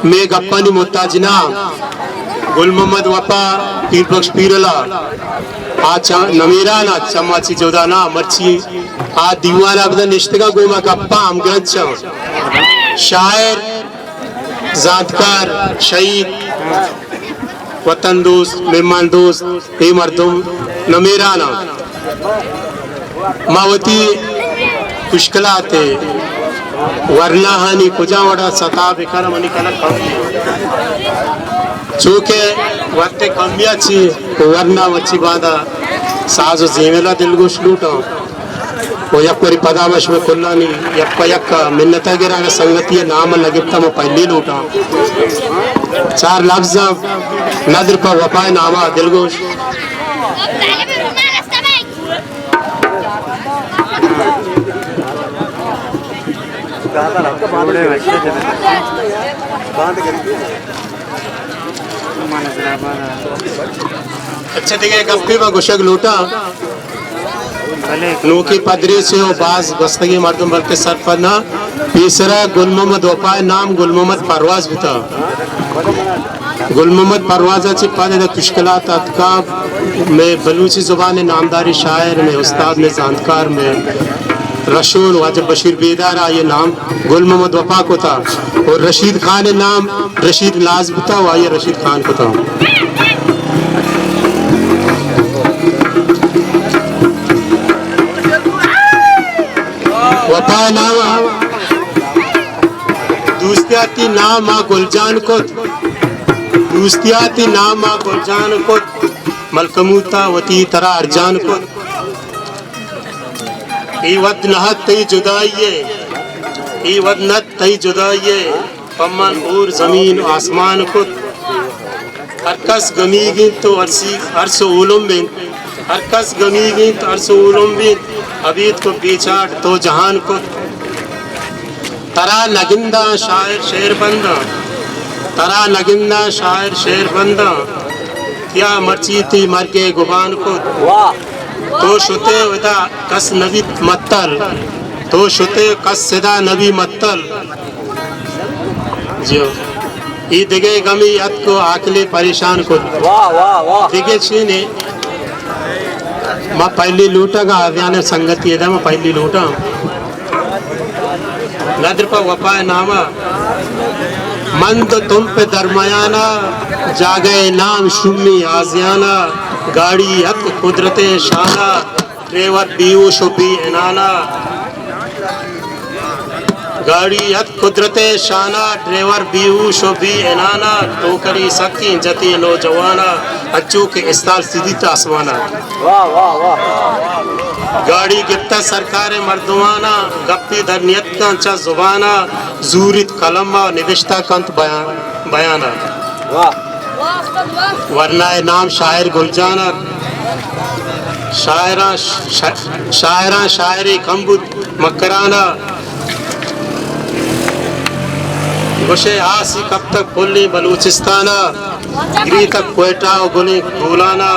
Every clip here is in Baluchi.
مے گپانی محتاج نہ، گل محمد وپا، پیر بخش پیرلا، آ چا نمیران آ چما چی جدا نہ، مرچی آ دیوان آ بدن نشتگا گوما گپا ہم گرنچ۔ شاعر، زانتکار، شہید، وطن دوست، مہمان دوست، اے مردم نمیران آ۔ ما وتی کشکلات ء ورناہانی کجا وڑا ستا بکن، منی کنک کم۔ چونکہ وقت کمی ء چی ورنا وچی باندا ساز و زیمل ء دلگوش لوٹاں۔ و یک وری پدا ما شمئے کلانی یک پہ یک منت ء گراں، سنگتی ء نام ء نہ گپتہ، ما پہلی لوٹاں۔ چار لفظ ندر پہ وپا ء نام ء دلگوش۔ اچھا، دگہ گپے ما گوشگ لوٹاں۔ نوکی پدریچ ء و باز گوستگیں مردم بلکہ سرپد نہ۔ پیسرا گل محمد وپا ء نام گل محمد پرواز بوتا۔ گل محمد پروازا چہ پد ادا کشکلات اتکا، مئے بلوچی زبان ء نامداریں شاعر، مئے استاد، مئے زانتکار، مئے رشون واجہ بشیر بیدار آئی ء نام گل محمد وپا کتا اور رشید خان ء نام رشید ناز بوتا و آئی ء رشید خان کتا۔ وپا ء نام دوستیاتی نام ء گلجان کت، دوستیاتی نام ء گلجان کت، ملکموت ء وتی ترا ارجان کت۔ اے وت نہ ات تئی جدائی ء، اے وت نہ ات تئی جدائی ء، پمن اور زمین و آسمان کت۔ ہر کس گمیگ انت تو ارسی، ارس و اولم بنت۔ ہر کس گمیگ انت، ارس و اولم بنت۔ ابید کو بیچاٹ تو جہان کت۔ ترا نگنداں شاعر شعر بنداں، ترا نگنداں شاعر شعر بنداں، تیا مرچی تئی مرگ ء گبان کت۔ واہ۔ تو شتے ادا کس نبیت متل، تو شتے کس صدا نبی متل۔ جیو۔ اے دگہ گمی اتک و عاقلے پریشان کت۔ واہ، واہ، واہ۔ دگہ چینے؟ ما پہلی لوٹاں گا، آویان سنگتی ادا ما پہلی لوٹاں۔ ندر پہ وپا ء ناما۔ من دو تمپ درمیانا، جاگہ نام شومی آزیانا، گاڑی اتک قدرت شانا، ڈرائیور بیہوش و بے انانا۔ گاڑی ات قدرت شانا، ڈرائیور بیہوش و بے انانا، ٹوکری سکیں جتی نوجوانا، انچو کہ استال سدیت آسمانا۔ واہ، واہ، واہ۔ گاڑی گپتہ سرکار مردمانا، گپی در نیتکاں چہ زبانا، زوریت قلما نبشتہ کنت بیان، بیانا۔ واہ۔ ورنائے نام شاعر گلجان ات۔ شاعراں ش-، شاعراں شاعرے کم بوت مکران ء۔ گوشے آسی کپتگ کلیں بلوچستان ء۔ گریتگ کوئٹہ و گلیں کولان ء۔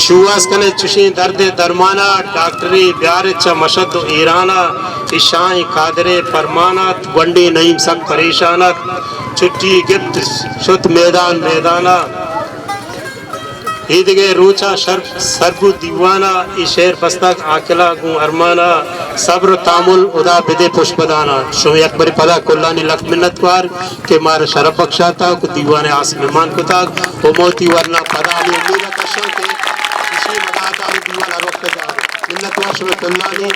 شوہاز کنے چشیں درد درمان ء۔ ڈاکٹرے بیارت چہ مشد و ایران ء۔ اے شاہیں قادرے پرمان ات۔ گونڈیں نعیم سک پریشان ات۔ چھٹی گپت شت میدان میدان ء۔ اے دگہ روچ ء شر سر بوت دیوان ء۔ اے شعر بستگ عاقل ء گوں ارمان ء۔ صبر و تامل ہدا بدے پشپدان ء۔ شما یک برے پدا کلانی لکھ منت وار کہ مارا شرپ بخشاتگ و دیوان ء آس مہمان کتگ و ما وتی ورنا پدا ہمے امید ء کشاں کہ ایشی مدات ء دیوان ہر وقت زاہ۔ منت وار شما کلانی۔